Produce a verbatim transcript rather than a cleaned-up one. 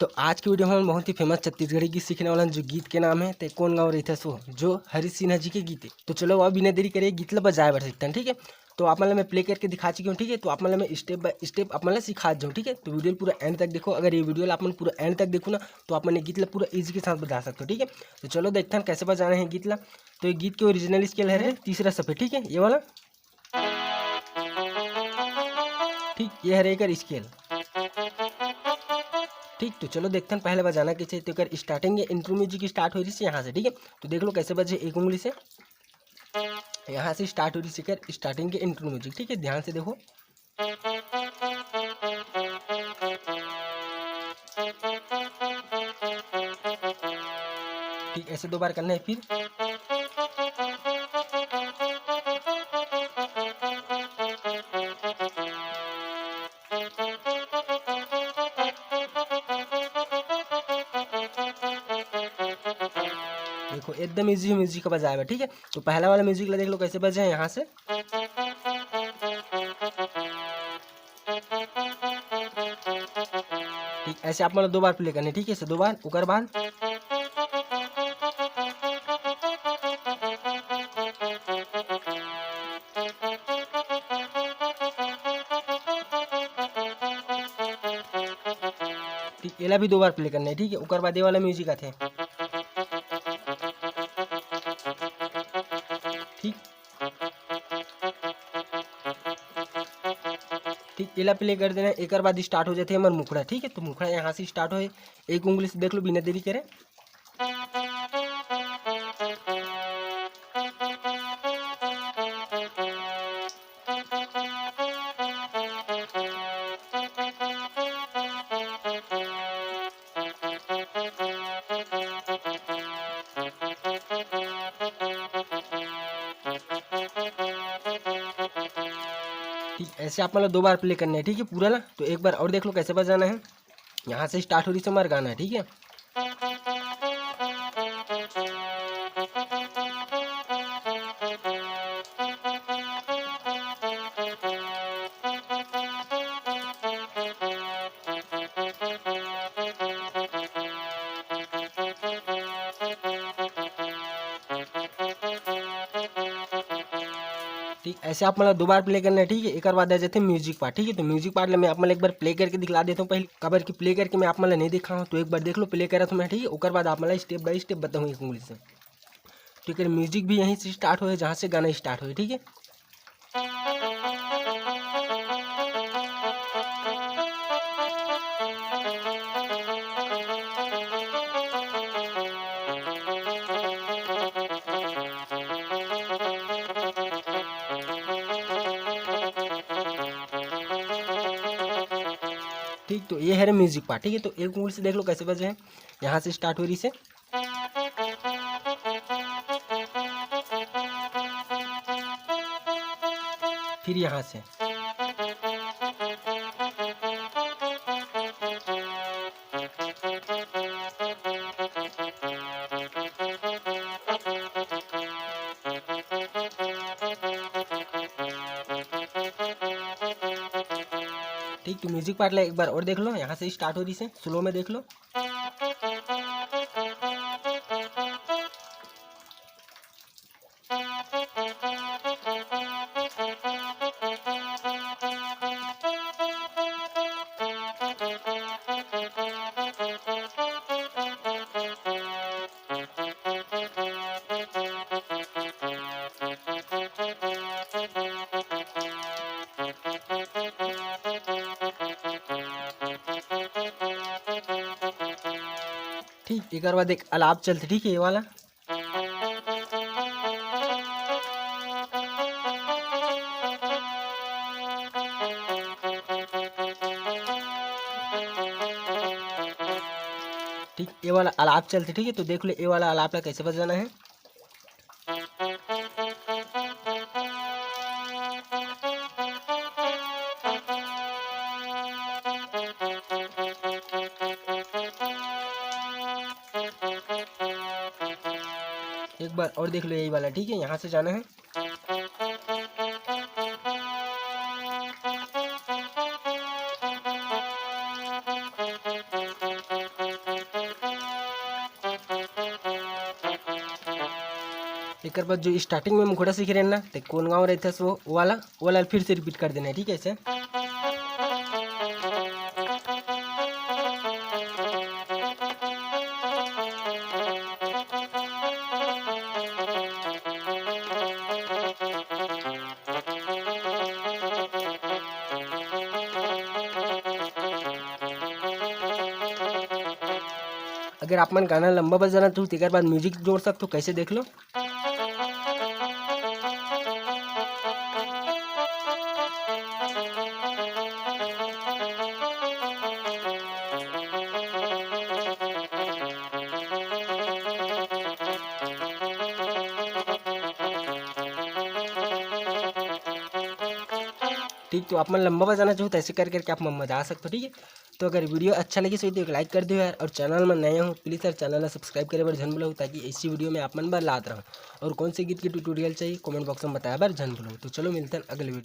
तो आज के वीडियो में हम बहुत ही फेमस छत्तीसगढ़ी गीत सीखने वाला हन, जो गीत के नाम है "ते कोन गाँव रहिथस वो", जो हरीश सिन्हा जी के गीत है। तो चलो, अब बिना देरी करे गीत ला बजाए बर सीखथन, ठीक है? तो आप मन ला मैं प्ले करके दिखा चुके हूँ, ठीक है? तो आप मन ला मैं स्टेप बाय स्टेप आप मन ला सिखा जाऊँ, ठीक है? तो वीडियो पूरा एंड तक देखो। अगर ये वीडियो ला आप मन पूरा एंड तक देखो ना, तो आप मन ये गीत ला पूरा ईजी के साथ बजा सकते हो, ठीक है? तो चलो, देखथन कैसे बजाना है गीत ला। तो ये गीत के ओरिजिनल स्केल है रे तीसरा सफेद, ठीक है, ये वाला। ठीक, ये हरे एकर स्केल। ठीक, तो चलो, देखथन पहले बजाना कैसे। तो एकर स्टार्टिंग, ये इंट्रो म्यूजिक स्टार्ट हो रही है यहाँ से, ठीक है? तो देख लो कैसे बजे एक उंगली से, यहाँ से स्टार्ट हो रही है एकर स्टार्टिंग के इंट्रो म्यूजिक, ठीक है? ध्यान से देखो। ठीक, ऐसे दो बार करना है। फिर देखो, एकदम ईजी म्यूजिक का बजाए हुआ, ठीक है? तो पहला वाला म्यूजिक ला देख लो कैसे बजे है यहाँ से। ठीक, ऐसे आप मतलब दो बार प्ले करने, ठीक है? ऐसे दो बार, ओकर बाद ठीक, एला भी दो बार प्ले करना है, ठीक है? ओकर बाद ये वाला म्यूजिक आथे। ठीक, ठीक, एला प्ले कर देना। एकर बाद स्टार्ट हो जाथे हमर मुखड़ा, ठीक है? तो मुखड़ा यहाँ से स्टार्ट होए, एक उंगली से देख लो बिना देरी करे। ठीक, ऐसे आप मतलब दो बार प्ले करना है, ठीक है, पूरा ना। तो एक बार और देख लो कैसे बजाना है। यहाँ से स्टार्ट हो रही से हमारा गाना, ठीक है। ठीक, ऐसे आप मतलब दो बार प्ले करना है, ठीक है। एक बार आ जाते हैं म्यूजिक पार्ट, ठीक है। तो म्यूजिक पार्ट में आप मतलब एक बार प्ले करके दिखला देता हूँ पहले, काबर कि प्ले करके मैं आप मतलब नहीं दिखा हूँ, तो एक बार देख लो, प्ले करा तो मैं, ठीक है। ओकर बाद आप मतलब स्टेप बाय स्टेप बताऊँ एक उंगली से। तो एकर म्यूजिक भी यहीं से स्टार्ट होए, जहाँ से गाना स्टार्ट होए, ठीक है। ठीक, तो ये है रे म्यूजिक पार्ट, ठीक है। तो एक उंगली से देख लो कैसे बजे है, यहाँ से स्टार्ट हो रही से। फिर यहाँ से। ठीक, तो म्यूजिक पार्ट ला एक बार और देख लो, यहाँ से स्टार्ट हो रही से, स्लो में देख लो। ठीक, एकर बाद एक अलाप चलथे, ठीक है, ये वाला। ठीक, ये वाला अलाप चलथे, ठीक है। तो देख लो, ये वाला अलाप ला कैसे बजाना है। एक बार और देख लो, यही वाला, ठीक है, यहाँ से जाना है। एकर बाद जो स्टार्टिंग में मुखड़ा सीखे रहेन ना, ते कोन गाँव रहिथे वो वाला, वो वाला फिर से रिपीट कर देना है, ठीक है? ऐसे अगर आप मन गाना लंबा बजाना चाहू, तेकर बाद म्यूजिक जोड़ सकथो, कैसे देख लो। ठीक, तो आप मन लंबा बजाना चाहू, तो ऐसे कर करके आप मन बजा सकते हो, ठीक है। तो अगर वीडियो अच्छा लगिस होही तो एक लाइक कर दियो यार, और चैनल में नए हो प्लीज यार चैनल ला सब्सक्राइब करे बर झन भूलहू, ताकि ऐसी वीडियो में आप मन बर लात रहूँ। और कौन से गीत के ट्यूटोरियल चाहिए कमेंट बॉक्स में बताए बर झन भूलहू। तो चलो मिलते हैं अगले वीडियो।